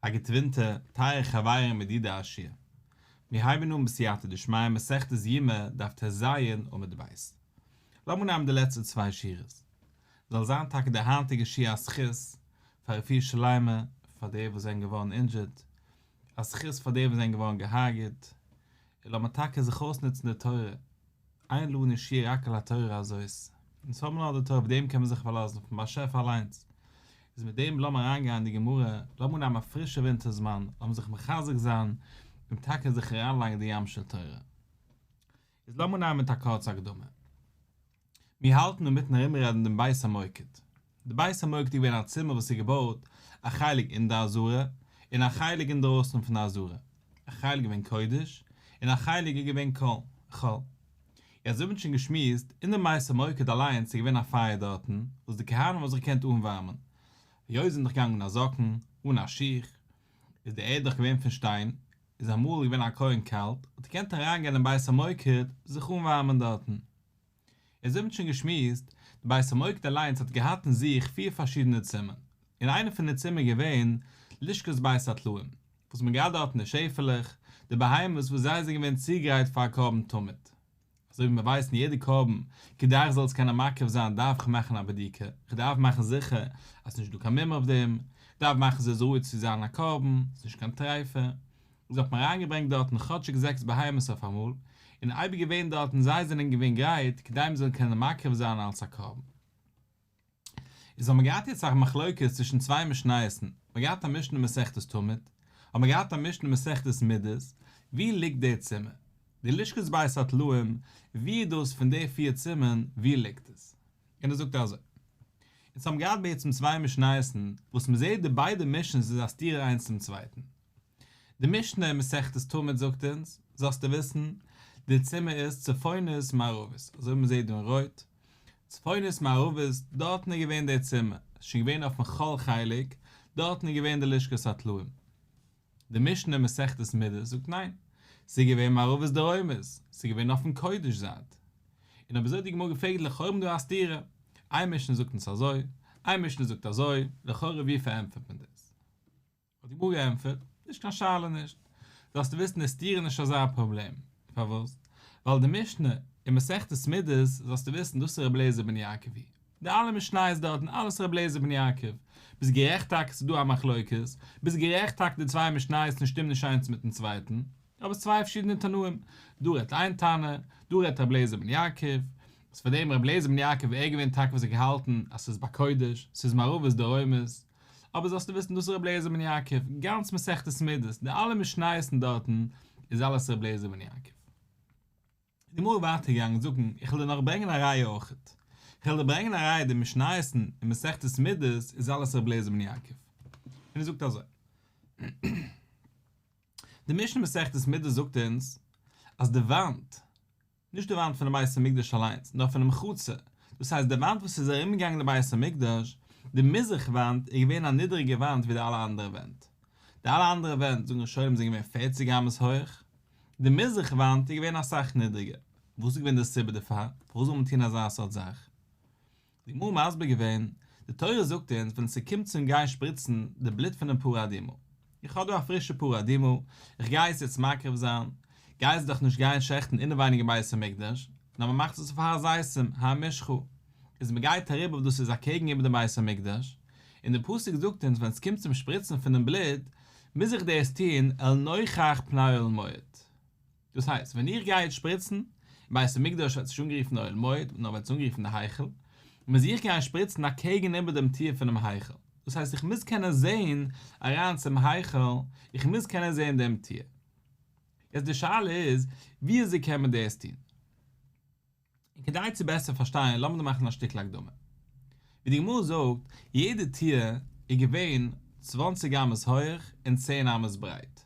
א גוט ווינטער, טייערע חברים ידידי השיעור. מיר הייבן אן בסייעתא דשמיא מסכת יומא דף טז עמוד ב'. לאמיר נעמען די לעצטע צוויי שורות. זאל זיין טאקע די היינטיגע שיעור א זכות פאר רפואה שלימה פאר די וואס זענען געווארן injured, א זכות פאר די וואס זענען געווארן געהארגעט, און לאמיר טאקע זיך אויסנוצן די תורה, אין לנו שיעור רק על התורה הזאת, אונז האבן נאר די תורה אויף דעם קען מען זיך פארלאזן, פון באשעפער אליינס, איז מיט דעם לאמיר אריינגיין אין די גמרא, לאמיר נעמען א פרישע ווינטער זמן, לאמיר זיך מחזק זיין, און טאקע זיך אריינלייגן די ים של תורה. איז לאמיר נעמען מיט א קורצע הקדמה. מיר האלטן אינמיטן ארומרעדן דעם בית המוקד. די בית המוקד איז געווען א צימער וואס איז געבויט א חלק אין די עזרה און א חלק אינדרויסן פון די עזרה. א חלק געווען קודש און א חלק איז געווען חול. יעצט ווי מ'האט שוין געשמועסט, אין דעם בית המוקד אליינס איז געווען א פייער דארטן וואס די כהנים האבן זיך געקענט אנווארמען. היות זיי זענען דאך געגאנגען אן א זאקן, אן א שיך, איז די ערד דאך געווען פון שטיין, איז אמאל געווען א כהן קאלט, האט ער געקענט אריינגיין אין בית המוקד זיך אנווארמען דארטן. אזוי ווי מ'האט שוין געשמועסט, די בית המוקד אליינס האט געהאט אין זיך פיר פארשידענע צימערן, און איינע פון די צימער איז געווען לשכת בית הטלאים, וואס מ'האט געהאט דארטן די שעפעלעך, די בהמות וואס זיי זענען געווען צוגרייט פאר א קרבן תמיד. אזוי ווי מיר ווייסן יעדע קרבן, כדי איך זאל עס קענען מקריב זיין דארף איך מאכן א בדיקה, איך דארף מאכן זיכער אז ס'נישט דא קיין מום אויף דעם, איך דארף מאכן ס'איז ראוי צו זיין א קרבן, ס'נישט קיין טריפה, איז האט מען אריינגעברענגט דארטן כאטשיג זעקס בהמות אויף אמאל, און אייביג געווען דארטן זיי זענען געווען גרייט כדי מ'זאל קענען מקריב זיין אלס א קרבן. איז האט מען געהאט יעצט א מחלוקת צווישן צוויי משניות'ן, מען געהאט א משנה מסכת תמיד, האט מען געהאט א משנה מסכת מידות, ווי ליגט די צימער? די לשכת בית הטלאים, ווי איז דאס פון די פיר צימערן, ווי ליגט עס? און ער זאגט אזוי, אונז האבן געהאט בעצם צוויי משניות'ן, וואס מען זעט די ביידע משנה'ס איז א סתירה איינס צום צווייטן. די משנה אין מסכת תמיד זאגט אונז, זאלסטו וויסן, די צימער איז צפונית מערבית, אזוי ווי מען זעט דא אין רויט, צפונית מערבית, דארטן איז געווען די צימער, עס איז שוין געווען אויפן חול חלק, דארטן איז געווען די לשכת הטלאים. די משנה אין מסכת מידות זאגט ניין, ס'איז געווען מערבית דרומית, ס'איז געווען אויפן קודש זייט. און אויב אזוי האט די גמרא געפרעגט לכאורה האבן דא א סתירה, איין משנה זאגט אונז אזוי, איין משנה זאגט אזוי, לכאורה ווי פארענטפערט מען דאס? האט די גמרא געענטפערט, נישט קיין שאלה נישט, זאלסטו וויסן איז סתירה נישט אזא פראבלעם, פארוואס? ווייל די משנה אין מסכת מידות זאלסטו וויסן דאס איז רבי אליעזר בן יעקב היא, די אלע משניות דארטן אלעס רבי אליעזר בן יעקב, ביסט גערעכט טאקע ס'איז דא א מחלוקת, ביסט גערעכט טאקע די צוויי משניות שטימען נישט איינס מיטן צווייטן, אבער ס'איז צוויי פארשידענע תנאים, דא רעדט איין תנא, דא רעדט רבי אליעזר בן יעקב, איז פאר דעם רבי אליעזר בן יעקב ער געווען טאקע וואס האט געהאלטן אז ס'איז בקודש, ס'איז מערבית דרומית, אבער זאלסטו וויסן דאס איז רבי אליעזר בן יעקב, גאנץ מסכת מידות, די אלע משניות'ן דארטן איז אלעס רבי אליעזר בן יעקב. איז די גמרא ווייטער געגאנגען זאגן, איך וועל דיר נאך ברענגען א ראיה אויכעט, איך וועל דיר ברענגען א ראיה די משניות'ן אין מסכת מידות איז אלעס רבי אליעזר בן יעקב. און ער זאגט אזוי. די משנה מסכת מידות זאגט אונז אז די וואנט, נישט די וואנט פונעם בית המקדש אליינס, נאר פונעם חצר, דאס הייסט די וואנט וואס איז ארומגעגאנגען די בית המקדש, די מזרח וואנט איז געווען א נידעריגע וואנט ווי די אלע אנדערע ווענט. די אלע אנדערע ווענט, זאגן ראשונים, זענען געווען פערציג אמות הויך, די מזרח וואנט איז געווען אסאך נידריגער. וואס איז געווען די סיבה דערפאר? פארוואס זאל מען טון אזא סארט זאך? די גמרא מסביר געווען, די תורה זאגט אונז ווען ס'קומט צום גיין שפריצן די בלוט פונעם פרה אדומה, איך האב דא א פרישע פרה אדומה, איך גיי עס יעצט מקריב זיין, גיי עס דאך נישט גיין שעכטן אינעווייניג אין בית המקדש, נאר מען מאכט עס אויף הר הזיתים, הר משחה, איז מען גייט אריבער וואס דאס איז אקעגן איבער דעם בית המקדש, און די פסוק זאגט אונז ווען ס'קומט צום שפריצן פונעם בלוט, מוז איך דאס טון אל נוכח פני אוהל מועד. דאס הייסט, ווען איך גיי יעצט שפריצן, אין בית המקדש ווערט עס נישט אנגערופן אוהל מועד, נאר ווערט עס אנגערופן די היכל, מוז איך גיין שפריצן אקעגן איבער דעם טיר פונעם היכל. דאס הייסט איך מוז קענען זען אריין צום היכל, איך מוז קענען זען דעם טיר. יעצט די שאלה איז, ווי אזוי קען מען דאס טון? און כדי צו בעסער פארשטיין לאמיר דא מאכן א שטיקל הקדמה. ווי די גמרא זאגט, יעדע טיר איז געווען צוואנציג אמות הויך און צען אמות ברייט.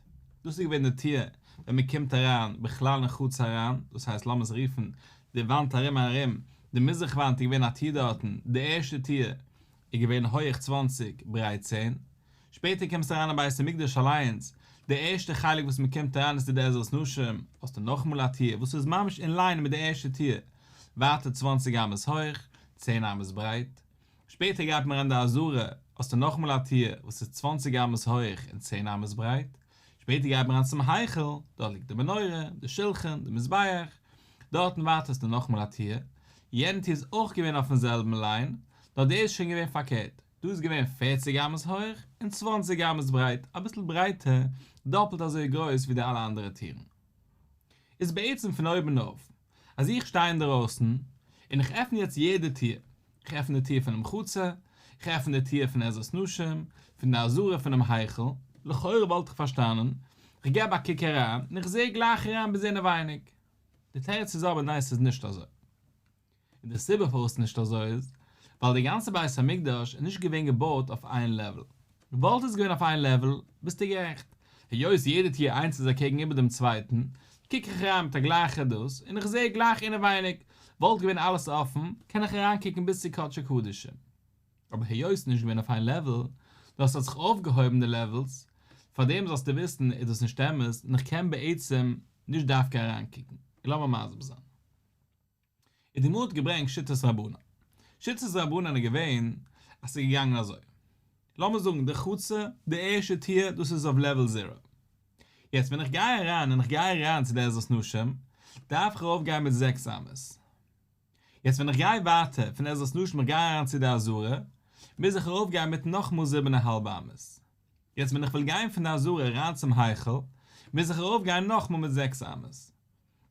דאס איז געווען די טיר ווען מען קומט אריין בכלל אין חצר אריין, דאס הייסט לאמיר עס רופן די וואנט ארום און ארום, די מזרח וואנט איז געווען א טיר דארטן, די ערשטע טיר איז געווען הויעך צוואנציג ברייט צען, שפעטער קומסטו אריין אין בית המקדש אליינס, די ערשטע חלק וואס מען קומט אריין איז צו די עזרת נשים, האסטו נאכאמאל א טיר וואס איז ממש אין line מיט די ערשטע טיר, ווייטער צוואנציג אמות הויך, צען אמות ברייט, שפעטער גייט מען אריין די עזרה. האסטו נאכאמאל א טיר וואס איז צוואנציג אמות הויעך און צען אמות ברייט, שפעטער גייט מען אריין צום היכל, דארט ליגט די מנורה, די שלחן, די מזבח, דארטן ווייטער האסטו נאכאמאל א טיר, יענע טיר איז אויך געווען אויפן זעלבן ליין, נאר דא איז שוין געווען פארקערט, דא איז געווען פערציג אמות הויעך און צוואנציג אמות ברייט, אביסל ברייטער, דאפלט אזוי גרויס ווי די אלע אנדערע טירן. איז בעצם פון אויבן אויף, אז איך שטיי אינדערויסן, און איך עפן יעצט יעדע טיר, איך עפן די טיר פונעם חצר, איך עפן די טיר פון עזרת נשים, פון די עזרה פונעם היכל, לכאורה וואלט איך פארשטאנען, איך געב א קוק אריין, און איך זע גלייך אריין ביז אינעווייניג. די תירוץ איז אבער ניין ס'איז נישט אזוי. און די סיבה פארוואס ס'איז נישט אזוי איז, ווייל די גאנצע בית המקדש איז נישט געווען געבויט אויף איין לעוול. וואלט עס געווען אויף איין לעוול, ביסטו גערעכט. היות יעדע טיר איינס איז אקעגן איבער דעם צווייטן, קוק איך אריין מיט א גלייכע דאס, און איך זע גלייך אינעווייניג. וואלט געווען אלעס אפן, קען איך אריינקוקן ביז צו קדשי קדשים. אבער היות ס'איז נישט געווען אויף איין לעוול, נאר ס'האט זיך אויפגעהויבן די לעוולס, פארדעם זאלסטו וויסן איז דאס נישט אמת, און איך קען בעצם נישט דווקא אריינקוקן. און לאמיר מסביר זיין. און די גמרא האט געברענגט שיטת רבנן. שיטת רבנן איז געווען אז ס'איז געגאנגען אזוי. לאמיר זאגן די חצר, די ערשטע טיר, דאס איז אויף לעוועל זירא. יעצט ווען איך גיי אריין און איך גיי אריין צו די עזרת נשים, דארף איך ארויף גיין מיט זעקס אמות. יעצט ווען איך גיי ווייטער פון עזרת נשים איך גיי אריין צו די עזרה, מוז איך ארויף גיין מיט נאכמאל זיבן א האלב אמות. יעצט ווען איך וויל גיין פון די עזרה אריין צום היכל, מוז איך ארויף גיין נאכמאל מיט זעקס אמות.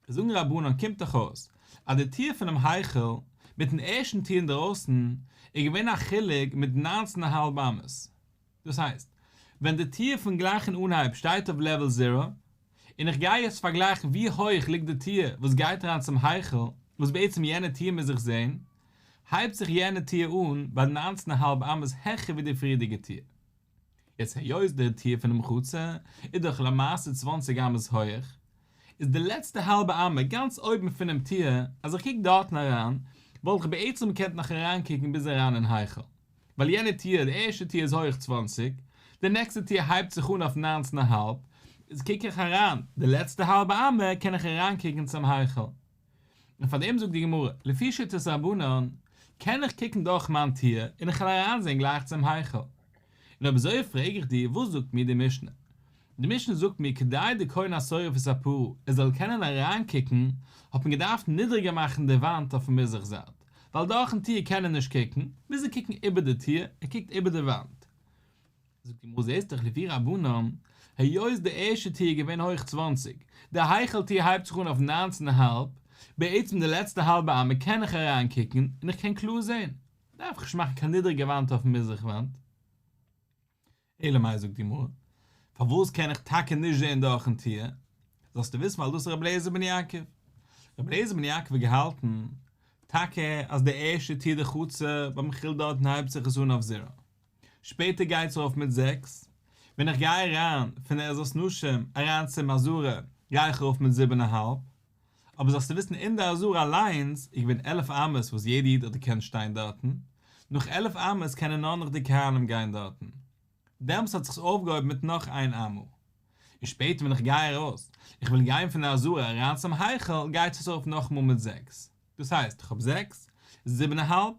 זאגן רבנן קומט דאך אויס אז די טיר פונעם היכל מיטן ערשטן טיר אינדערויסן איז געווען א חילוק מיט ניינצן א האלב אמות, דאס הייסט ווען די טיר פון גלייך אין אנהייב שטייט אויף לעוועל זירא, און איך גיי יעצט פארגלייכן ווי הויך ליגט די טיר וואס גייט אריין צום היכל, וואס בעצם יענע טיר מוז איך זען, הייבט זיך יענע טיר אן ביי ניינצן א האלב אמות העכער ווי די פריערדיגע טיר. יעצט היות די טיר פונעם חצר איז דאך למעשה צוואנציג אמות הויעך, איז די לעצטע האלבע אמה גאנץ אויבן פונעם טיר, אז איך קוק דארטן אריין, וואלט איך בעצם געקענט נאך אריינקוקן ביז אריין אין היכל, ווייל יענע טיר, די ערשטע טיר איז הויעך צוואנציג, די נעקסטע טיר הייבט זיך אן אויף ניינצן א האלב, איז קוק איך אריין, די לעצטע האלבע אמה קען איך אריינקוקן צום היכל. און פאר דעם זאגט די גמרא, לפי שיטת רבנן, קען איך קוקן דורך מיין טיר און איך וועל אריינזען גלייך צום היכל. און אויב אזוי פרעג איך דיר, וואס זאגט מיר די משנה? די משנה זאגט מיר כדי די כהן השורף את הפרה ער זאל קענען אריינקוקן, האט מען געדארפט נידריגער מאכן די וואנט אויפן מזרח זייט, ווייל דורכן טיר קען ער נישט קוקן, מוז ער קוקן איבער די טיר, ער קוקט איבער די וואנט. זאגט די גמרא זעסט דאך לפי רבנן, היות די ערשטע טיר איז געווען הויך צוואנציג, די היכל טיר הייבט זיך אן אויף ניינצן א האלב, בעצם די לעצטע האלבע אמה קען איך אריין קוקן און איך קען קלאר זען, דארף איך נישט מאכן קיין נידריגע וואנט אויפן מזרח וואנט. אלא מאי זאגט די גמרא, פארוואס קען איך טאקע נישט זען דורכן טיר? זאלסטו וויסן ווייל דאס איז רבי אליעזר בן יעקב. רבי אליעזר בן יעקב האט געהאלטן טאקע אז די ערשטע טיר די חצר ביים חיל דארטן הייבט זיך עס אן אויף זירא, שפעטער גייט עס ארויף מיט זעקס, ווען איך גיי אריין פון די עזרת נשים אריין צום עזרה גיי איך ארויף מיט זיבן א האלב, אבער זאלסטו וויסן אין די עזרה אליינס איז געווען עלף אמות וואס יעדע איד האט געקענט שטיין דארטן, נאך עלף אמות קענען נאר נאך די כהנים גיין דארטן, דעמאלטס האט זיך עס אויפגעהויבן מיט נאך איין אמה, און שפעטער ווען איך גיי ארויס, איך וויל גיין פון די עזרה אריין צום היכל גייט עס ארויף נאכאמאל מיט זעקס. דאס הייסט איך האב זעקס, זיבן א האלב,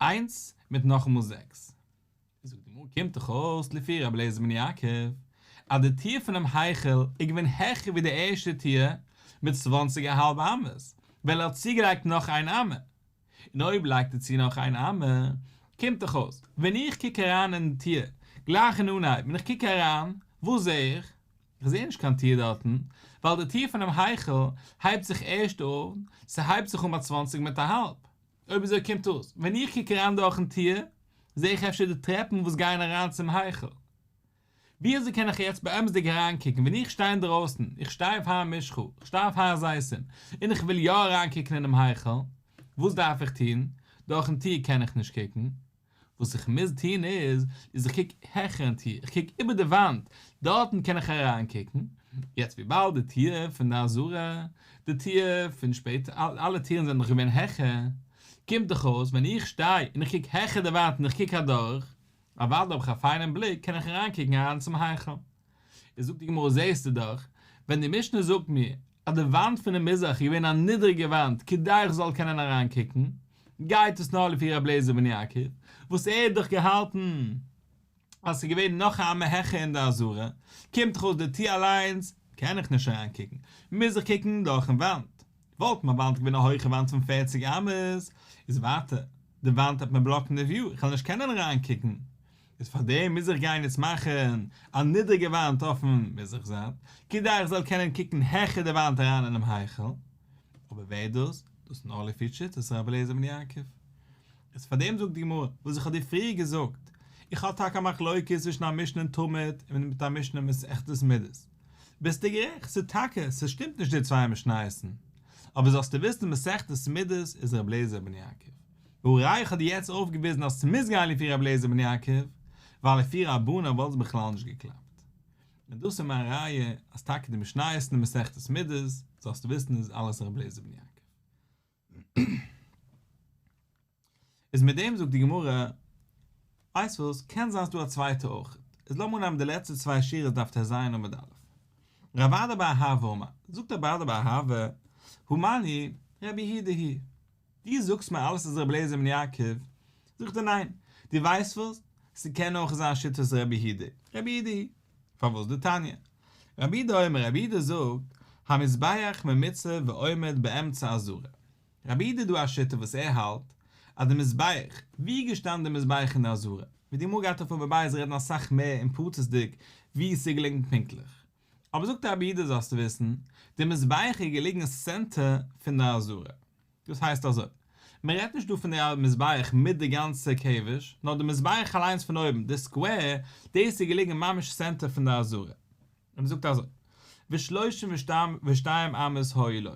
איינס, מיט נאכאמאל זעקס. זאגט די גמרא קומט דאך אויס לפי רבי אליעזר בן יעקב אז די טיר פונעם היכל איז געווען העכער ווי די ערשטע טיר מיט צוואנציג א האלב אמות, ווייל ער האט צוגעלייגט נאך איין אמה. און אויב לייגט ער צו נאך איין אמה, קומט דאך אויס ווען איך קוק אריין אין די טיר גלייך אין אנהייב ווען איך קוק אריין, וואס זע איך? איך זעה נישט קיין טיר דארטן, ווייל די טיר פונעם היכל הייבט זיך ערשט אן, ס'הייבט זיך אן ביי צוואנציג מיט א האלב. אויב אזוי קומט אויס, ווען איך קוק אריין דורכן טיר, זעה איך אפשר די טרעפן וואס גייען אריין צום היכל. ווי אזוי קען איך יעצט באמת'דיג אריינקוקן ווען איך שטיי אינדערויסן, איך שטיי אויף הר המשחה, איך שטיי אויף הר הזיתים, און איך וויל יא אריינקוקן אינעם היכל, וואס דארף איך טון? דורכן טיר קען איך נישט קוקן, וואס איך מוז טון איז, איז איך קוק העכערן טיר, איך קוק איבער די וואנט, דארטן קען איך אריין קוקן, יעצט וויבאלד די טיר פון די עזרה, די טיר פון שפעטער, אלע טירן זענען דאך געווען העכער, קומט דאך אויס ווען איך שטיי און איך קוק העכער די וואנט און איך קוק אדורך, אוודאי האב איך א פיינעם בליק, קען איך אריין קוקן אריין צום היכל. איז זאגט די גמרא זעסטו דאך, ווען די משנה זאגט מיר אז די וואנט פונעם מזרח איז געווען א נידריגע וואנט כדי איך זאל קענען אריינקוקן, גייט עס נאר לפי ר' אליעזר בן יעקב, וואס ער האט דאך געהאלטן. אז ס'איז געווען נאך א אמה העכער אין די עזרה, קומט דאך אויס די טיר אליינס קען איך נישט אריינקוקן, מוז איך קוקן דורכן וואנט. וואלט מיין וואנט געווען א הויכע וואנט פון פערציג אמות, איז ווייטער, די וואנט וועט מיר בלאקן די וויו, איך וועל נישט קענען אריינקוקן, איז פארדעם מוז איך גיין יעצט מאכן א נידריגע וואנט אויפן מזרח זייט, כדי איך זאל קענען קוקן העכער די וואנט אריין אינעם היכל. אבער ווער דאס? דאס איז נאר לפי שיטת רבי אליעזר בן יעקב. איז פארדעם זאגט די גמרא, וואס איך האב דיר פריער געזאגט, איך האב טאקע א מחלוקת צווישן א משנה אין תמיד און מיט א משנה אין מסכת מידות. ביסטו גערעכט, ס'איז טאקע, ס'שטימט נישט די צוויי משניות'ן. אבער זאלסטו וויסן מסכת מידות איז רבי אליעזר בן יעקב. והא ראיה איך האב דיר יעצט אויפגעוויזן אז ס'מוז גיין לפי רבי אליעזר בן יעקב, ווייל לפי רבנן וואלט עס בכלל נישט געקלאפט. און דאס איז מיין ראיה אז טאקע די משניות אין מסכת מידות, זאלסטו וויסן איז אלעס רבי אליעזר בן יעקב. איז מיט דעם זאגט די גמרא, ווייסט וואס, קען זיין ס'דא א צווייטע אויך, איז לאמיר אנהייבן די לעצטע צוויי שורות דף טז עמוד א'. רב אדא בר אהבה אמר, זאגט רב אדא בר אהבה, הא מני, רבי יהודה היא דו זאגסט מיר אלעס איז רבי אליעזר בן יעקב, זאגט ער ניין, דו ווייסט וואס, ס'קען אויך זיין שיטת רבי יהודה, רבי יהודה היא פארוואס דתניא? רבי יהודה אומר, רבי יהודה זאגט, המזבח ממוצב ועומד באמצע עזרה. רבי יהודה דא א שיטה וואס ער האלט אז די מזבח, ווי איז געשטאנען די מזבח אין די עזרה? ווי די גמרא גייט אויף עמוד ב' רעדן אסאך מער אין פרטית'דיג ווי עס איז געליגן פונקטליך. אבער זאגט רבי יהודה זאלסטו וויסן, די מזבח איז געליגן סענטער פון די עזרה. דאס הייסט אזוי, מען רעדט נישט דא פון די מזבח מיט די גאנצע כבש, נאר די מזבח אליינס פון אויבן, די סקווער, דאס איז געליגן ממש סענטער פון די עזרה. און מען זאגט אזוי, ושלושים ושתיים אמות היו לו,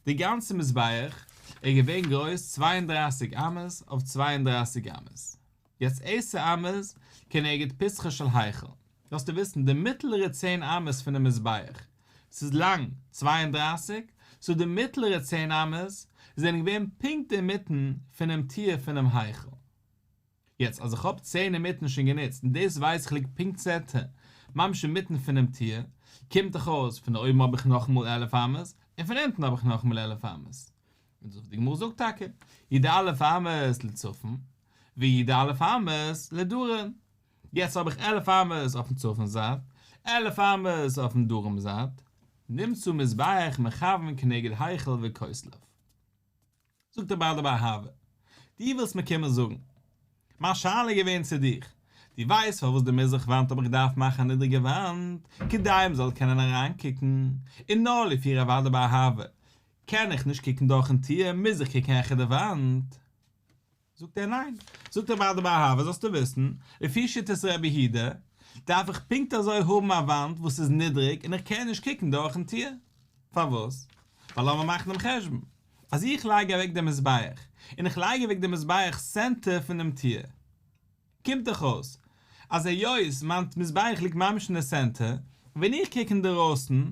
די גאנצע מזבח איז געווען גרויס 32 אמות אויף 32 אמות. יעצט עשר אמות כנגד פתחו של היכל, זאלסטו וויסן די מיטלערע צען אמות פונעם מזבח, ס'איז לאנג 32, סאו די מיטלערע צען אמות זענען געווען פונקט אינמיטן פונעם טיר פונעם היכל. יעצט אז איך האב צען אינמיטן שוין גענוצט און דאס ווייס איך ליגט פונקט סענטער, ממש אינמיטן פונעם טיר, קומט דאך אויס פון אויבן האב איך נאכאמאל 11 אמות און פון אונטן האב איך נאכאמאל 11 אמות. און דאס וואס די גמרא זאגט טאקע, י"א אמות לצפון, וי"א אמות לדרום. יעצט האב איך 11 אמות אויפן צפון זייט, 11 אמות אויפן דרום זייט, נמצא מזבח מכוון כנגד היכל וכותליו. זאגט רב אדא בר אהבה, דו ווילסט מיר קומען זאגן, מיין שאלה איז געווען צו דיך, דו ווייסט פארוואס די מזרח וואנט האב איך געדארפט מאכן א נידריגע וואנט, כדי מ'זאל קענען אריינקוקן, און נאר לפי רב אדא בר אהבה קען איך נישט קוקן דורכן טיר, מוז איך קוקן העכער די וואנט. זאגט ער ניין. זאגט רב אדא בר אהבה זאלסטו וויסן, לפי שיטת רבי יהודה, דארף איך פונקט אזוי האבן א וואנט וואס איז נידריג און איך קען נישט קוקן דורכן טיר. פארוואס? ווייל לאמיר מאכן דעם חשבון, אז איך לייג אוועק דעם מזבח, און איך לייג אוועק דעם מזבח סענטער פון דעם טיר, קומט דאך אויס אז היות מיין מזבח ליגט ממש אין די סענטער, ווען איך קוק אינדערויסן,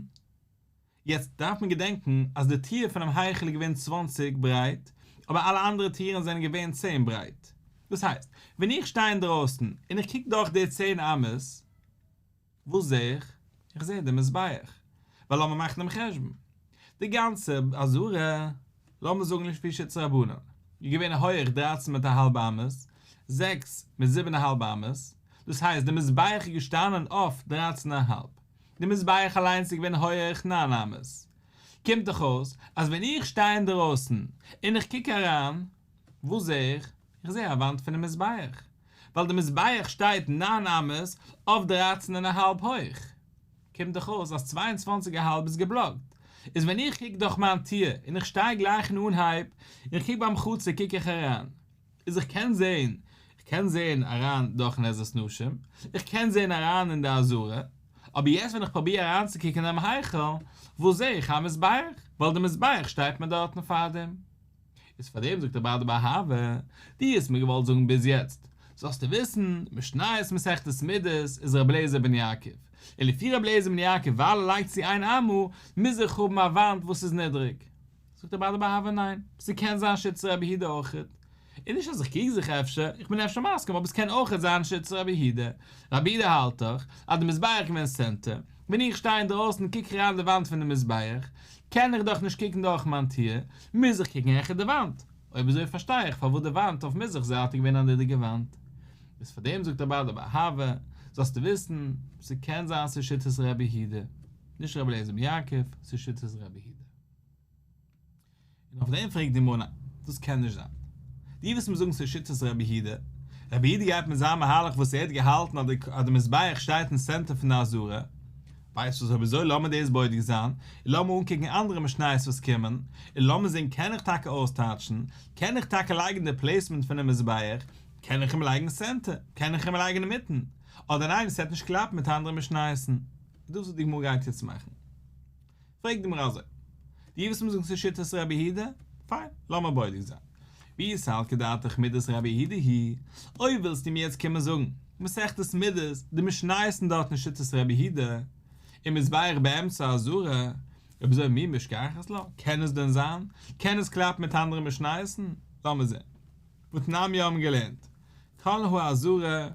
יעצט דארף מען געדענקן אז די טיר פונעם היכל איז געווען 20 ברייט, אבער אלע אנדערע טירן זענען געווען 10 ברייט. דאס הייסט, ווען איך שטיי אינדרויסן און איך קוק דורך די 10 אמות, וואס זע איך? איך זע די מזבח. ווייל לאמיר מאכן דעם חשבון. די גאנצע עזרה, לאמיר זאגן לפי שיטת רבנן, איז געווען הויעך 13 מיט א האלב אמות, 6 מיט 7 א האלב אמות, דאס הייסט די מזבח איז געשטאנען אויף 13 א האלב. די מזבח אליינס איז געווען הויעך 9 אמות. קומט דאך אויס אז ווען איך שטיי אינדערויסן און איך קוק אריין, וואס זע איך? איך זע א וואנט פונעם מזבח. ווייל די מזבח שטייט 9 אמות אויף 13 און א האלב הויך. קומט דאך אויס אז 22 א האלב איז געבלאקט. איז ווען איך קוק דורך מיין טיר און איך שטיי גלייך אין אנהייב און איך קוק ביים חצר קוק איך אריין. איז איך קען זעהן, איך קען זעהן אריין דורכן עזרת נשים, איך קען זעהן אריין אין די עזרה, אבער יעצט ווען איך פרוביר אריינצוקוקן אינעם היכל, וואס זעה איך? א מזבח, ווייל די מזבח שטייט מיר דארטן פארדעם. איז פארדעם זאגט רב אדא בר אהבה, דו האסט מיר געוואלט זאגן ביז יעצט, זאלסטו וויסן, משניות מסכת מידות איז רבי אליעזר בן יעקב, און לפי רבי אליעזר בן יעקב ווייל ער לייגט צו איין אמה, מוז איך האבן א וואנט וואס איז נידריג. זאגט רב אדא בר אהבה ניין, ס'קען זיין שיטת רבי יהודה אויכעט. און נישט אז איך קריג זיך אפשר, איך בין אפשר מסכים אבער ס'קען אויכעט זיין שיטת רבי יהודה. רבי יהודה האלט דאך אז די מזבח איז געווען סענטער, ווען איך שטיי אינדרויסן און קוק אריין די וואנט פון די מזבח, קען איך דאך נישט קוקן דורך מיין טיר, מוז איך קוקן העכער די וואנט. אויב אזוי פארשטיי איך פארוואס די וואנט אויף מזרח זייט איז געווען א נידריגע וואנט. איז פאר דעם זאגט רב אדא בר אהבה. זאלסטו וויסן, ס'קען זיין ס'איז שיטת רבי יהודה, נישט רבי אליעזר בן יעקב, ס'איז שיטת רבי יהודה. און אויף דעם פרעגט די גמרא ניין, דאס קען נישט זיין. דו ווילסט מיר זאגן ס'איז שיטת רבי יהודה? רבי יהודה גייט מיט זיין מהלך וואס ער האט געהאלטן אז די מזבח שטייט אין סענטער פון די עזרה. ווייסט וואס אויב אזוי לאמיר דאס בודק זיין, און לאמיר אנקוקן אנדערע משניות וואס קומען, און לאמיר זען קען איך טאקע אויסטייטשן, קען איך טאקע לייגן די placement פונעם מזבח, קען איך אים לייגן center, קען איך אים לייגן אינמיטן, אדער ניין ס'וועט נישט קלאפן מיט אנדערע משניות'ן. דאס וואס די גמרא גייט יעצט מאכן. פרעגט די גמרא אזוי, דו ווילסט מיר זאגן ס'איז שיטת רבי יהודה? פיין, לאמיר בודק זיין. ואי סלקא דעתך מידות רבי יהודה היא, אויב ווילסטו מיר יעצט קומען זאגן, מסכת מידות, די משניות אין דארטן איז שיטת רבי יהודה, און מזבח באמצע העזרה, אויב אזוי מי משכחת לה, קען עס דען זיין? קען עס קלאפן מיט אנדערע משניות'ן? לאמיר זען. והתנן מיר האבן געלערנט, כל העזרה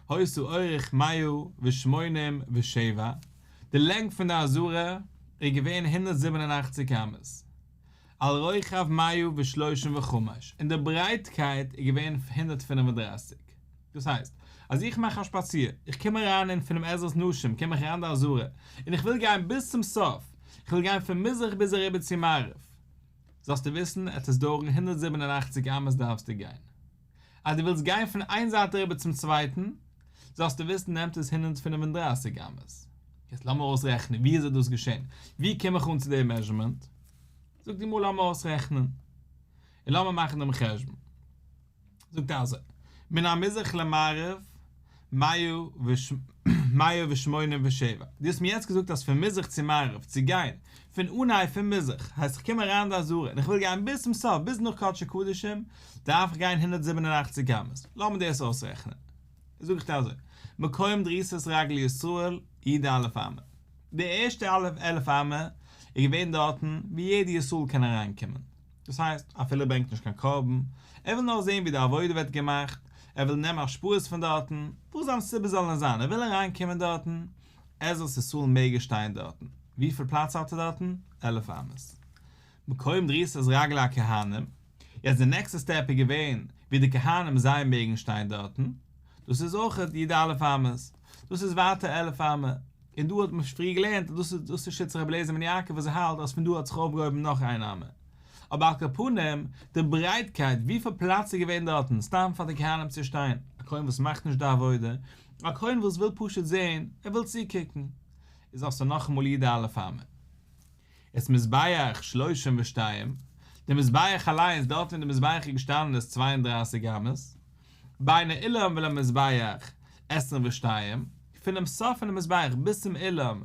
היתה אורך 187, די לענג פון די עזרה איז געווען 187 אמות, על רוחב 135, און די ברייטקייט איז געווען 135. דאס הייסט, אז איך מאך א שפאציר, איך קום אריין אין פונעם עזרת נשים קום איך אריין די עזרה, און איך וויל גיין ביז צום סוף, איך וויל גיין פון מזרח ביז אריבער צו מערב, זאלסטו וויסן עט עס דויערן 187 אמות דארפסטו גיין. אז דו ווילסט גיין פון איין זייט אריבער צום צווייטן, זאלסטו וויסן נעמט עס 135 אמות. יעצט לאמיר אויסרעכענען ווי איז דאס געשען? ווי קום איך אן צו די measurement? זאגט די גמרא לאמיר אויסרעכענען. און לאמיר מאכן דעם חשבון. זאגט ער אזוי, מן המזרח למערב, 187. דו האסט מיר יעצט געזאגט אז פון מזרח צו מערב צו גיין, פון אנהייב פון מזרח, הייסט איך קום אריין אין די עזרה און איך וויל גיין ביז צום סוף, ביז נאך קדשי קדשים, דארף איך גיין 187 אמות. לאמיר דאס אויסרעכענען. זאג איך דיר אזוי, מקום דריסת רגל ישראל, י"א אמה. די ערשטע 11 אמה איז געווען דארטן ווי יעדער ישראל קען אריינקומען. דאס הייסט, אפילו ער ברענגט נישט קיין קרבן, ער וויל נאר זען ווי די עבודה ווערט געמאכט, ער וויל נעמען השפעות פון דארטן, וואס זיין סיבה זאל נאר זיין, ער וויל אריין קומען דארטן, עזרת ישראל מעג ער שטיין דארטן, וויפיל פלאץ האט ער דארטן? 11 אמות. מקום דריסת רגלי הכהנים, יעצט די נעקסטע step איז געווען ווי די כהנים זיי מעגן שטיין דארטן, דאס איז אויכעט י"א אמות, דאס איז ווייטער 11 אמה, און דא האט מען פריער געלערנט אז דאס איז דאס איז שיטת רבי אליעזר בן יעקב וואס ער האלט אז פון דא האט זיך אויפגעהויבן נאך איין אמה. אבער על כל פנים, די ברייטקייט, וויפיל פלאץ איז געווען דארטן, סתם פאר די כהנים צו שטיין, א כהן וואס מאכט נישט די עבודה, א כהן וואס וויל פשוט זען, ער וויל צוקוקן, איז האסטו נאכאמאל י"א אמה. איז מזבח 32, די מזבח אליינס, דארט ווען די מזבח איז געשטאנען איז 32 אמות, בין האולם ולמזבח 22, פונעם סוף פונעם מזבח ביז צום אולם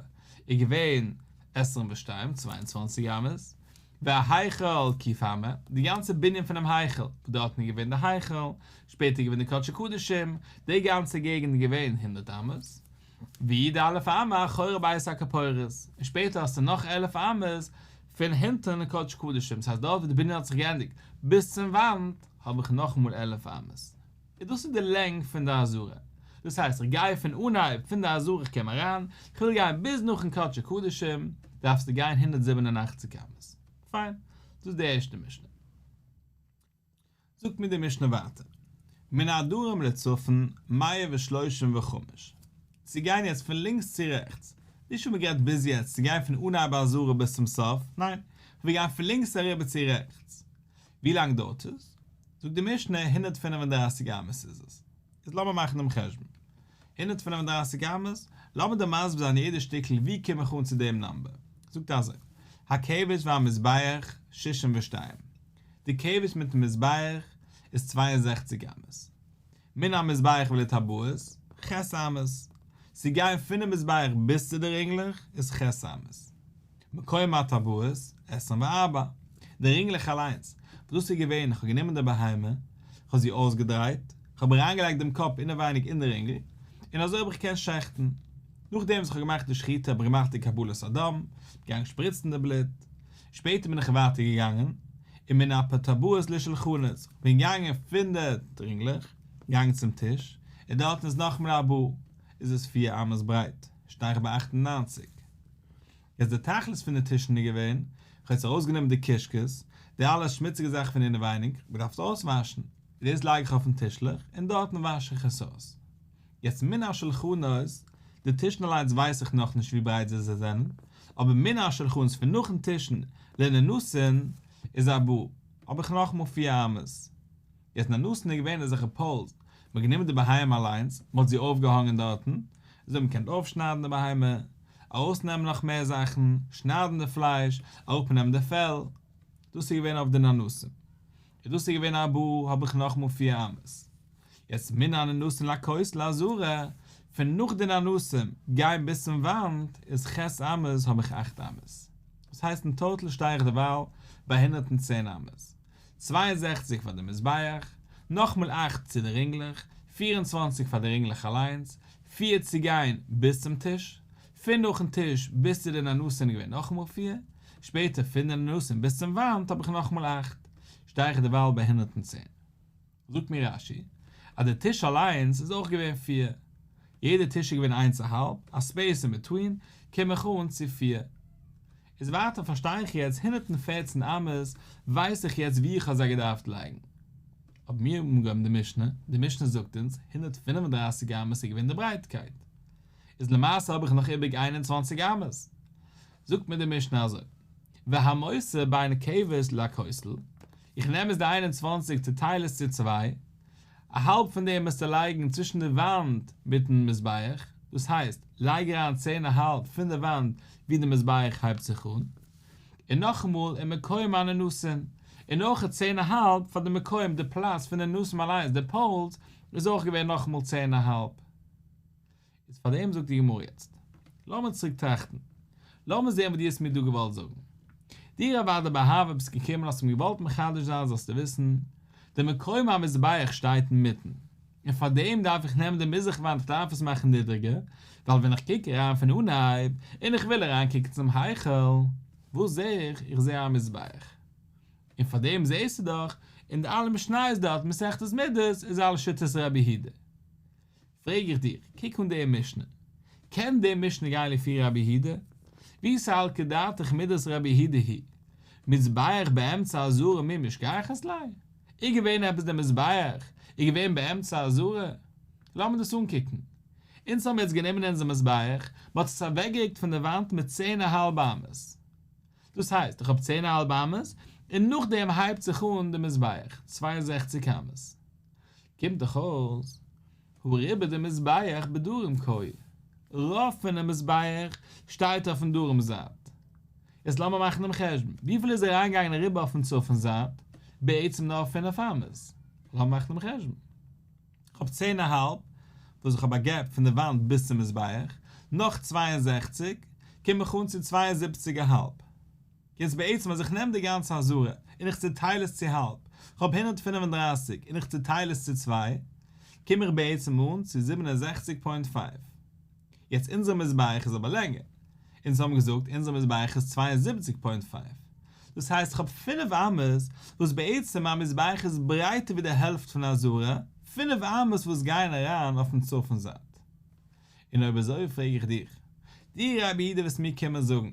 איז געווען 22, 22 אמות, וההיכל ק' אמה, די גאנצע בנין פונעם היכל, וואס דארטן איז געווען די היכל, שפעטער איז געווען די קדשי קדשים, די גאנצע געגנט איז געווען 100 אמות, וי"א אמה אחורי בית הכפורת, און שפעטער האסטו נאך 11 אמות פון הינטערן קדשי קדשים, דאס הייסט דארט ווי די בנין האט זיך געענדיגט, ביז צום וואנט, האב איך נאכאמאל 11 אמות. און דאס איז די לענג פון די עזרה. דאס הייסט איך גיי פון אנהייב פון די עזרה איך קום אריין, איך וויל גיין ביז נאכן קדשי קדשים, דארפסטו גיין 187 אמות. פיין, דאס איז די ערשטע משנה. זאגט מיר די משנה ווייטער, מן הדרום לצפון 135. צו גיין יעצט פון לינקס צו רעכטס, נישט ווי מ'גייט ביז יעצט, צו גיין פון אנהייב עזרה ביז צום סוף, ניין, כ'וויל גיין פון לינקס אריבער צו רעכטס. ווי לאנג דויערט עס? זאגט די משנה, 135 אמות איז עס. איז לאמיר מאכן דעם חשבון. 135 אמות, לאמיר דיר מסביר זיין יעדע שטיקל ווי קום איך אן צו דעם number. זאגט אזוי, הכבש והמזבח 62. די כבש מיטן מזבח איז 62 אמות. מן המזבח ולטבעות, ח' אמות. צו גיין פונעם מזבח ביז צו די רינגלעך איז ח' אמות. מקום הטבעות, 24. די רינגלעך אליינס, וואס דאס איז געווען, איך האב גענומען די בהמה, איך האב זי אויסגעדרייט, איך האב אריינגעלייגט דעם קאפ אינעווייניג אין די רינגל, און אזוי האב איך געקענט שעכטן. נאכדעם וואס איך האב געמאכט די שחיטה האב איך געמאכט די קבלת הדם, געגאנגען שפריצן די בלוט. שפעטער בין איך ווייטער געגאנגען, און מן הטבעות לשולחנות, איך בין געגאנגען פון די רינגלעך, געגאנגען צום טיש, און דארטן איז נאכאמאל ארבעה, איז עס 4 אמות ברייט, שטיי איך ביי 98. יעצט די תכלית פון די טישן איז געווען, איך האב יעצט ארויסגענומען די קישקעס, די אלע שמוציגע זאכן פון אינעווייניג, איך האב געדארפט אויסוואשן, דאס לייג איך אויפן טישלעך, און דארטן וואש איך עס אויס. יעצט מן השולחנות, די טישן אליינס ווייס איך נאכנישט ווי ברייט זיי זענען, אבער מן השולחנות פון נאכן טישן לננסין איז ארבעה, האב איך נאכאמאל פיר אמות. יעצט ננסין איז געווען אזעלכע פאולס, מ'האט גענומען די בהמה אליינס, מ'האט זי אויפגעהאנגען דארטן, אזוי האט מען געקענט אויפשניידן די בהמה, ארויסנעמען נאך מער זאכן, שניידן די פלייש, אראפנעמען די פעל, דאס איז געווען אויף די ננסים. און דאס איז געווען ארבעה, האב איך נאכאמאל פיר אמות. יעצט מן הננסין לכותל העזרה, פון נאך די ננסים גיין ביז צום וואנט איז ח' אמות האב איך אכט אמות. דאס הייסט אין טאטאל שטיי איך דערווייל ביי 110 אמות. 62 פאר די מזבח, נאכמאל אכט צו די רינגלעך, 24 פאר די רינגלעך אליינס, פיר צו גיין ביז צום טיש, פון נאכן טיש ביז צו די ננסים איז געווען נאכאמאל פיר, שפעטער פון די ננסים ביז צום וואנט האב איך נאכאמאל אכט, שטיי איך דערווייל ביי 110. זאגט מיר רש"י אז די טיש אליינס איז אויך געווען פיר, יעדע טיש איז געווען איינס א האלב, א ספעיס אין ביטווין, קום איך אן צו פיר. איז ווייטער פארשטיי איך יעצט 114 אמות, ווייס איך יעצט ווי איך האב זיי געדארפט לייגן. האבן מיר אנגעהויבן די משנה, די משנה זאגט אונז 135 אמות איז געווען די ברייטקייט. איז למעשה האב איך נאך איבעריג 21 אמות. זאגט מיר די משנה אזוי, והמותר בין כבש לכותל, איך נעם עס די 21 צוטייל עס צו צוויי, א האלב פון דעם מוזטו לייגן צווישן די וואנט מיטן מזבח, דאס הייסט, לייג אריין צען א האלב פון די וואנט ווי די מזבח הייבט זיך אן, און נאכאמאל ומקום הננסין, און אויך צען א האלב פאר די מקום די פלאץ פון די ננסים אליינס די פאולס איז אויך געווען נאכאמאל צען א האלב. איז פאר דעם זאגט די גמרא יעצט, לאמיר צוריק טראכטן, לאמיר זען וואס דו האסט מיר דא געוואלט זאגן. דו רב אדא בר אהבה ביסט געקומען האסט מיר געוואלט מחדש זיין זאלסטו וויסן, די מקום המזבח שטייט אינמיטן, און פאר דעם דארף איך נעמען די מזרח וואנט איך דארף עס מאכן נידריגער, ווייל ווען איך קוק אריין פון אנהייב, און איך וויל אריין קוקן צום היכל, וואס זע איך? איך זע א מזבח. און פאר דעם זעסטו דאך, אין די אלע משניות דארט מסכת מידות איז אלעס שיטת רבי יהודה. פרעג איך דיר, קוק אן די משנה. קען די משנה גיין לפי רבי יהודה? ואי סלקא דעתך מידות רבי יהודה היא מזבח באמצע העזרה מי משכחת ליה? איז געווען עפעס די מזבח איז געווען באמצע העזרה? לאמיר דאס אנקוקן. אונז האבן יעצט גענומען אונזער מזבח, מען האט עס אוועקגערוקט פון די וואנט מיט צען א האלב אמות. דאס הייסט, איך האב צען א האלב אמות, און נאכדעם הייבט זיך אן די מזבח, 62 אמות. קומט דאך אויס, הא רובא דמזבח בדרום קאי, רוב פונעם מזבח שטייט אויפן דרום זייט. יעצט לאמיר מאכן דעם חשבון, וויפיל איז אריינגעגאנגען אריבער אויפן צפון זייט? בעצם נאר פינף אמות. לאמיר מאכן דעם חשבון. כ'האב צען א האלב, וואס איך האב א געפ פון די וואנט ביז צום מזבח, נאך 62, קום איך אן צו 72 א האלב. יעצט בעצם אז איך נעם די גאנצע עזרה און איך צוטייל עס צו האלב, כ'האב 135 און איך צוטייל עס צו צוויי, קום איך בעצם אן צו 67.5. יעצט אונזער מזבח איז אבער לענגער. אונז האבן געזאגט אונזער מזבח איז 72.5. דאס הייסט איך האב פינף אמות וואס בעצם מיין מזבח איז ברייטער ווי די העלפט פון עזרה, פינף אמות וואס גייען אריין אויפן צפון זייט. און אויב אזוי פרעג איך דיך, דו רבי יהודה וועסט מיר קומען זאגן,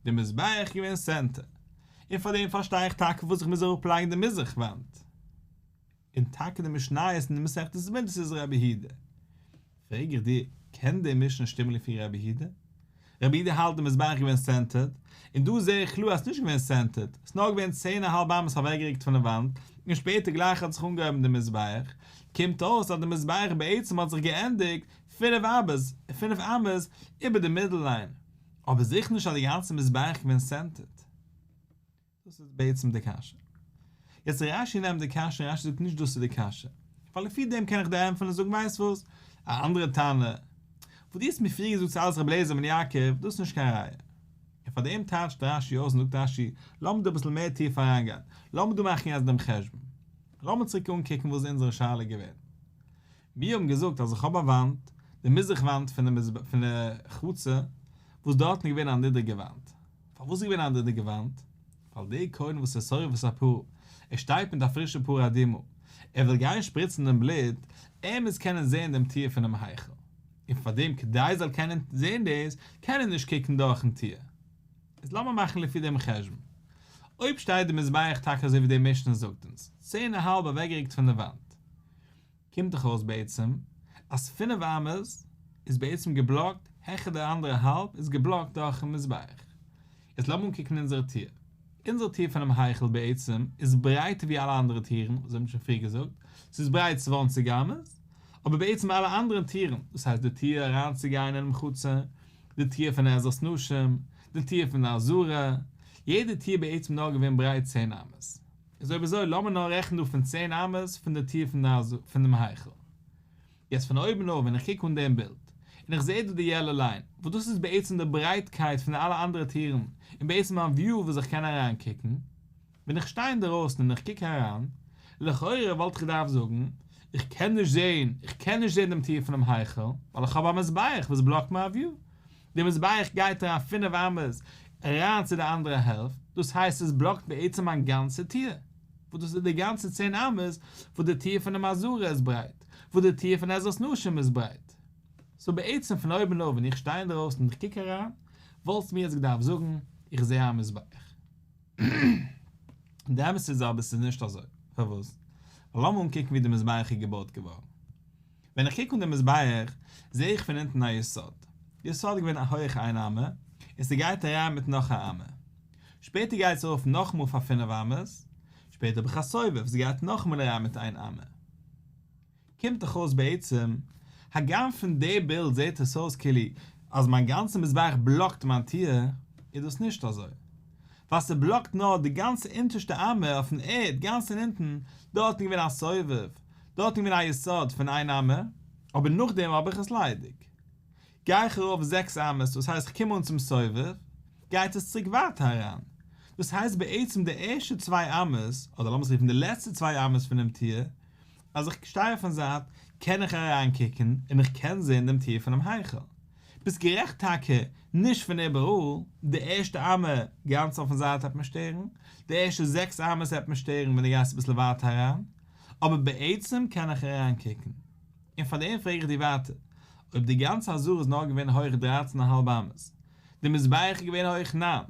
די מזבח איז געווען סענטער, און פאר דעם פארשטיי איך טאקע פארוואס איך מוז אראפלייגן די מזרח וואנט. און טאקע די משניות אין די מסכת מידות איז רבי יהודה. פרעג איך דיר, קען די משנה שטימען לפי רבי יהודה? רבי יהודה האלט די מזבח געווען סענטערד, און דא זעה איך קלאר אז ס'נישט געווען סענטערד, ס'איז נאר געווען צען א האלב אמות אוועקגערוקט פון די וואנט, און שפעטער גלייך האט זיך אנגעהויבן די מזבח, קומט אויס אז די מזבח בעצם האט זיך געענדיגט פינף אמות, פינף אמות איבער די מידל ליין, אבער זיכער נישט אז די גאנצע מזבח געווען סענטערד. דאס איז בעצם די קשיא. יעצט רש"י נעמט די קשיא און רש"י זאגט נישט דאס איז די קשיא. ווייל לפי דעם קען איך דיר ענטפערן און זאגן ווייסט וואס, א אנדערע תנא, וואס דו האסט מיר פריער געזאגט ס'איז אלעס רבי אליעזר בן יעקב, דאס איז נישט קיין ראיה. און פאר דעם טייטשט רש"י אויס און זאגט רש"י, לאמיר דא אביסל מער טיף אריינגיין, לאמיר דא מאכן יעצט דעם חשבון. לאמיר צוריק אנקוקן וואס איז אונזערע שאלה געווען. מיר האבן געזאגט אז איך האב א וואנט, די מזרח וואנט פון די פון די חצר, וואס דארטן איז געווען א נידריגע וואנט. פארוואס איז געווען א נידריגע וואנט? ווייל דער כהן וואס איז שורף את הפרה, ער שטייט מיט א פרישע פרה אדומה, ער וויל גיין שפריצן דעם בלוט, ער מוז קענען זען דעם טיר פונעם היכל. און פאר דעם כדי ער זאל קענען זען דאס, קען ער נישט קוקן דורכן טיר. איז לאמיר מאכן לפי דעם חשבון. אויב שטייט די מזבח טאקע אזוי ווי די משנה זאגט אונז, צען א האלב אוועקגערוקט פון די וואנט, קומט דאך אויס בעצם. אז פינף אמות איז בעצם געבלאקט, העכער די אנדערע האלב איז געבלאקט דורכן מזבח. יעצט לאמיר אנקוקן אונזערע טיר. אונזער טיר פונעם היכל בעצם איז ברייטער ווי אלע אנדערע טירן, אזוי האבן מיר שוין פריער געזאגט, ס'איז ברייט צוואנציג אמות, אבער בעצם אלע אנדערע טירן, דאס הייסט די טיר אריינצוגיין אינעם חצר, די טיר פון עזרת נשים, די טיר פון די עזרה, יעדע טיר בעצם נאר געווען ברייט צען אמות. איז אויב אזוי לאמיר נאר רעכענען דא פון צען אמות פון די טיר פון דעם היכל. יעצט פון אויבן אויף ווען איך קוק אן דעם בילד, און איך זעה דא די יעלא ליין, וואס דאס איז בעצם די ברייטקייט פון אלע אנדערע טירן, און בעצם מיין וויו וואס איך קען אריין קוקן, ווען איך שטיי אינדערויסן און איך קוק אריין, לכאורה וואלט איך געדארפט זאגן, איך קען נישט זען, איך קען נישט זען דעם טיר פונעם היכל, ווייל איך האב א מזבח וואס בלאקט מיין וויו. די מזבח גייט אריין פינף אמות אריין צו די אנדערע העלפט, דאס הייסט עס בלאקט בעצם מיין גאנצע טיר. וואס דאס איז די גאנצע צען אמות וואס די טיר פונעם עזרה איז ברייט, וואס די טיר פון עזרת נשים איז ברייט. סאו בעצם פון אויבן אויף ווען איך שטיי אינדערויסן און איך קוק אריין, וואלסטו מיר יעצט געדארפט זאגן, איך זע א מזבח. די אמת איז אבער ס'איז נישט אזוי. פארוואס? ווייל לאמיר אנקוקן ווי די מזבח איז געבויט געווארן. ווען איך קוק אן די מזבח, זע איך פון אונטן א יסוד. די יסוד איז געווען א הויך איין אמה, און ס'גייט אריין מיט נאך א אמה. שפעטער גייט עס ארויף נאכאמאל פאר פינף אמות, שפעטער האב איך א סובב, ס'גייט נאכאמאל אריין מיט איין אמה. קומט דאך אויס בעצם, הגם פון די בילד זעט עס אויס כאילו אז מיין גאנצע מזבח בלאקט מיין טיר, איז דאס נישט אזוי. ווייל ס'בלאקט נאר די גאנצע אונטערשטע אמה אויפן ערד גאנץ אין אונטן, דארט איז געווען א סובב, דארט איז געווען א יסוד פון איין אמה, אבער נאכדעם האב איך עס ליידיג. גיי איך ארויף זעקס אמות, דאס הייסט איך קום אן צום סובב, גייט עס צוריק ווייטער אריין. דאס הייסט בעצם די ערשטע צוויי אמות, אדער לאמיר עס רופן די לעצטע צוויי אמות פונעם טיר, אז איך שטיי אויפן זייט קען איך אריין קוקן און איך קען זען דעם טיר פונעם היכל. ביסט גערעכט טאקע, נישט פון איבעראל, די ערשטע אמה גאנץ אויפן זייט וועט מיר שטערן, די ערשטע זעקס אמות וועט מיר שטערן ווען דו גייסט אביסל ווייטער אריין, אבער בעצם קען איך אריין קוקן. און פאר דעם פרעג איך דיר ווייטער, אויב די גאנצע עזרה איז נאר געווען הויך דרייצן א האלב אמות, די מזבח איז געווען הויך ניין,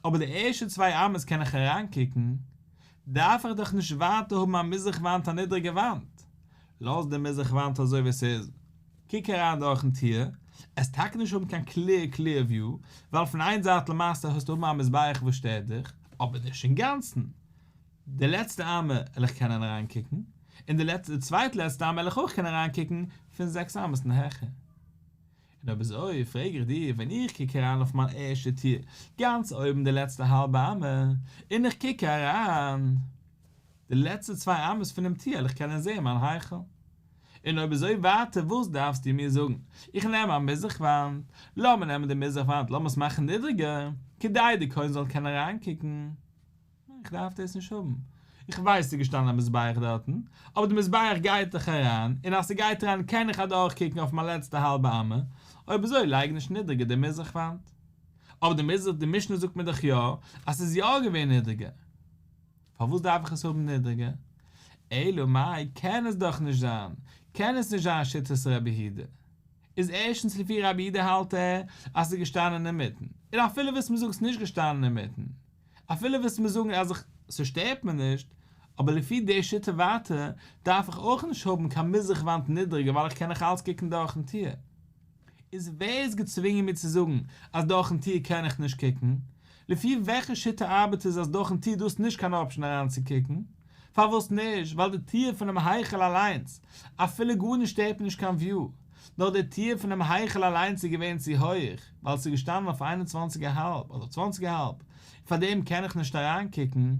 אבער די ערשטע צוויי אמות קען איך אריין קוקן, דארף איך דאך נישט ווייטער האבן א מזרח וואנט א נידריגע וואנט. לאז די מזרח וואנט אזוי ווי עס איז, קוק אריין דורכן טיר, עסט טאקע נישט האבן קיין קליר קליר וויו, ווייל פון איין זייט למעשה האסטו האבן א מזבח וואס שטערט דיך, אבער נישט אינגאנצן. די לעצטע אמה על איך קענען אריינקוקן, און די לעצטע די צווייט לעצטע אמה על איך אויך קענען אריינקוקן פון זעקס אמות און העכער. און אויב אזוי פרעג איך דיר, ווען איך קוק אריין אויף מיין ערשטע טיר, גאנץ אויבן די לעצטע האלבע אמה, און איך קוק אריין די לעצטע צוויי אמות פונעם טיר על איך קענען זען מיין היכל. און אויב אזוי ווייטער וואס דארפסטו מיר זאגן? איך נעם א מזרח וואנט, לאמיר נעמען די מזרח וואנט לאמיר עס מאכן נידריגער, כדי די כהן זאל קענען אריינקוקן. איך דארף דאס נישט האבן. איך ווייס ס'איז געשטאנען א מזבח דארטן, אבער די מזבח גייט דאך אריין, און אז ס'גייט אריין קען איך אדורכקוקן אויף מיין לעצטע האלבע אמה, אויב אזוי לייג נישט נידריגער די מזרח וואנט. אבער די מזרח, די משנה זאגט מיר דאך יא אז ס'איז יא געווען נידריגער. פארוואס דארף איך עס האבן נידריגער? אלא מאי קען עס דאך נישט זיין, קען עס נישט זיין שיטת רבי יהודה. איז ערשטנס לפי רבי יהודה האלט ער אז ס'איז געשטאנען אינמיטן, און אפילו וואס מ'זאגט ס'נישט געשטאנען אינמיטן, אפילו וועסט מיר זאגן אז איך ס'שטערט מיר נישט, אבער לפי די שיטה ווייטער דארף איך אויך נישט האבן קיין מזרח וואנט נידריגער ווייל איך קען נאך אלץ קוקן דורכן טיר. איז ווער איז געצווינגען מיר צו זאגן אז דורכן טיר קען איך נישט קוקן? לפי וועלכע שיטה ארבעט עס אז דורכן טיר דאס נישט קיין אפשן אריינצוקוקן? פארוואס נישט? ווייל די טיר פונעם היכל אליינס, אפילו גארנישט שטערט מיר נישט קיין וויו, נאר די טיר פונעם היכל אליינס איז געווען צו הויך, ווייל ס'איז געשטאנען אויף איין און צוואנציג א האלב אדער צוואנציג א האלב, פארדעם קען איך נישט אריינקוקן,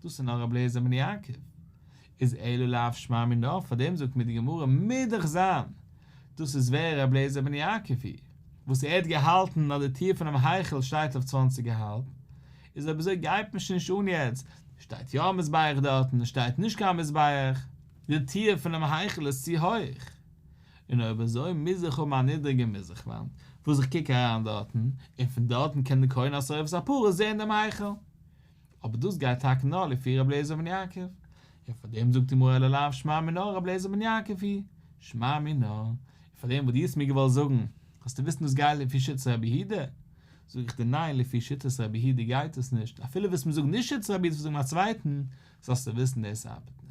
דאס איז נאר רבי אליעזר בן יעקב. איז אלא לאו שמע מינה, פארדעם זאגט מיר די גמרא מוז דאך זיין דאס איז ווער רבי אליעזר בן יעקב היא, וואס ער האט געהאלטן אז די טיר פונעם היכל שטייט אויף צוואנציג א האלב, איז אויב אזוי גייט מיר שוין נישט אן יעצט, שטייט יא א מזבח דארטן, שטייט נישט קיין מזבח, די טיר פונעם היכל איז צו הויך, און אויב אזוי מוז איך האבן א נידריגע מזרח וואנט וואס איך קוק אריין דארטן, און פון דארטן קען די כהן השורף את הפרה זען דעם היכל. אבער דאס גייט טאקע נאר לפי רבי אליעזר בן יעקב, און פאר דעם זאגט די גמרא אלא לאו שמע מינה רבי אליעזר בן יעקב היא, שמע מינה, און פאר דעם וואס דו האסט מיר געוואלט זאגן, זאלסטו וויסן דאס גייט לפי שיטת רבי יהודה, זאג איך דיר ניין לפי שיטת רבי יהודה גייט עס נישט, אפילו וועסט מיר זאגן נישט שיטת רבי יהודה וועסט זאגן א צווייטן, זאלסטו וויסן דאס ארבעט נישט.